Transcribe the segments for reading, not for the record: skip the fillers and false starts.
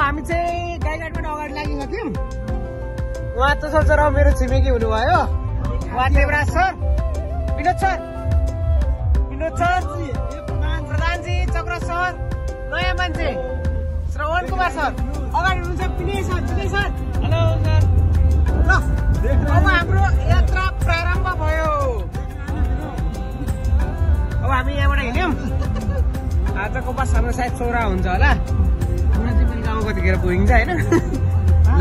हामी चाहिँ गाईघाटबाट अगाडि लागिसक्यौँ। उहाँ त सर मेरो छिमेकी हुनुभयो, उहाँ देवराज सर, विनोद सर, प्रधानजी, चक्र सर, नयाँ मान्छे श्रवण कुमार सर अगाडि हुनुहुन्छ। Vinay sir, hello sir. ल अब हाम्रो यात्रा प्रारम्भ भयो। अब हामी यहाँबाट हिँड्यौँ। आजको बस हाम्रो सायद 16 हुन्छ होला। पुरा चाहिँ पनि गाउँ कतिखेर पुगिन्छ होइन।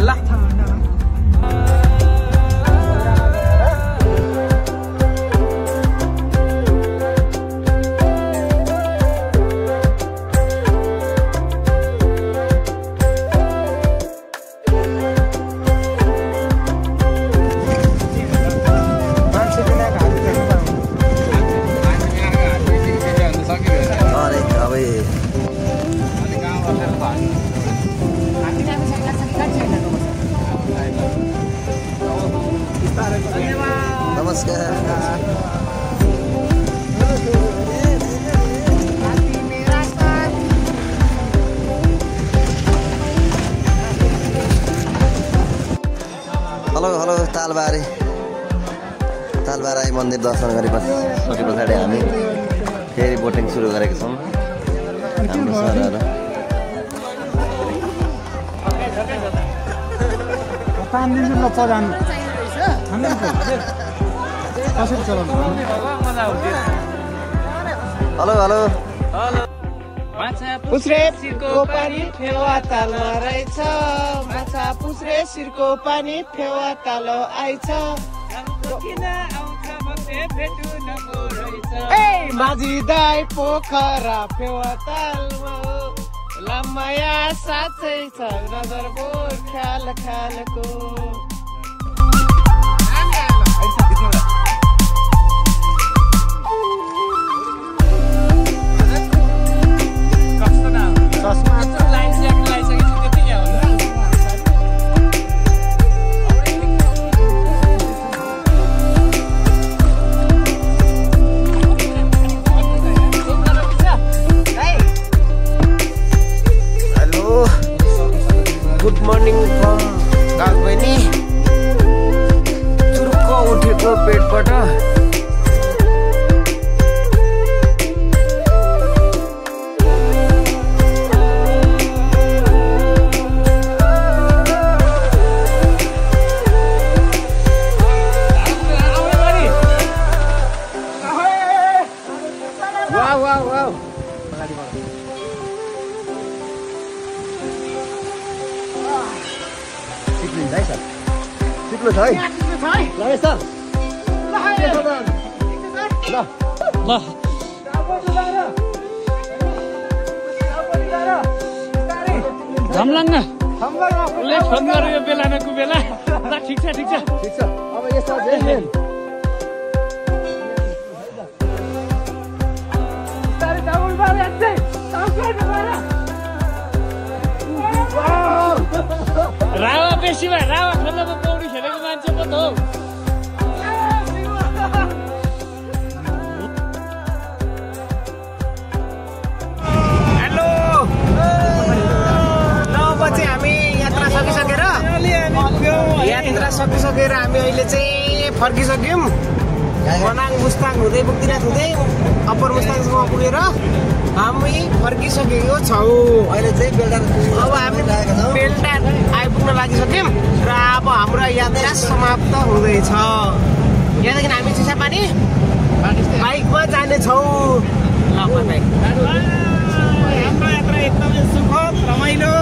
ल हेलो तालबारी मन्दिर दर्शन सके पछाडि हामी फेरि बोटिङ सुरु गरेका छौँ। हाम्रो सरहरू हेलो पुस्रे सिरको पानी फेवा तालमा रहेछ, माछा पुस्रे सिरको पानी फेवा तालो आइछ। माझी दाई पोखरा फेवा तालमा लम्माया साँच्चै छ नजर बोर ख्याल ख्यालको। Good morning from Kagbeni. चुरुक्क उठेको पेटबाट झम्लाङ्ग उसले फोन गर्यो यो बेला न कुबेला। ठिक छ अब यस्तो रावा बेसी भयो। रावा खोल्दामा पौडी खेलेको मान्छे पो त हो। हेलो 9 बजे हामी यात्रा सकिसकेर हामी अहिले चाहिँ फर्किसक्यौँ। मनाङ मुस्ताङ हुँदै बुक्तिनाथ हुँदै अप्पर मुस्ताङसम्म पुगेर हामी फर्किसकेको छौँ। अहिले चाहिँ अब हामी बेलटा आइपुग्न लागिसक्यौँ र अब हाम्रो यात्रा समाप्त हुँदैछ। यहाँदेखि हामी चिसापानी बाइकमा जानेछौँ। हाम्रो यात्रा एकदमै सुखद रमाइलो।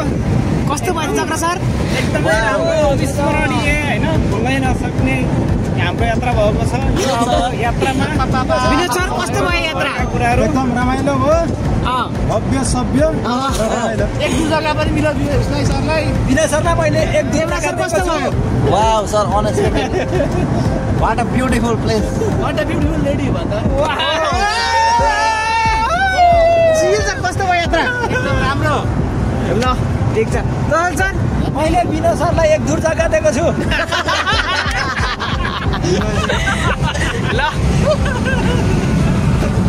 कस्तो भयो चक्र सर? एकदमै राम्रो अविस्मरणीय होइन, भुल्नै नसक्ने हाम्रो यात्रा भएको छ। यो अब यात्रामा विनोद सर कस्तो भयो यात्रा? कुराहरू एकदम रमाइलो भयो, भव्य सभ्य। एक दुई जग्गा पनि विनय सरलाई मैले एक दुईवटा कस्तो भयो? Wow sir, unexpected. What a beautiful place, what a beautiful lady भन्दा कस्तो भयो यात्रा? एकदम राम्रो। ल ठिक छ। सर मैले विनय सरलाई एक दुई जग्गा दिएको छु। ल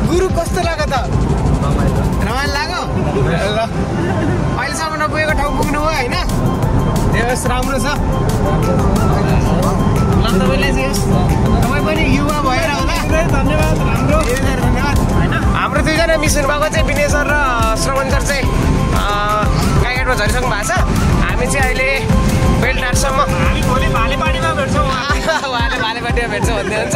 गुरु कस्तो लाग्यो त? रमाइलो लाग्यो। ल अहिले अहिलेसम्म नपुगेको ठाउँ पुग्नु हो होइन देश राम्रो छ ल तपाईँलाई तपाईँ पनि युवा भएर होला धन्यवाद राम्रो धन्यवाद होइन हाम्रो दुईजना मिसन भएको चाहिँ विनय सर र श्रवण सर चाहिँ काइगेटमा झरिसक्नु भएको छ हामी चाहिँ अहिले बेलटारसम्म हामी भोलि भालेपाडीमा भेट्छौँ उहाँले भालेपाडीमा भेट्छ भन्दै हुन्छ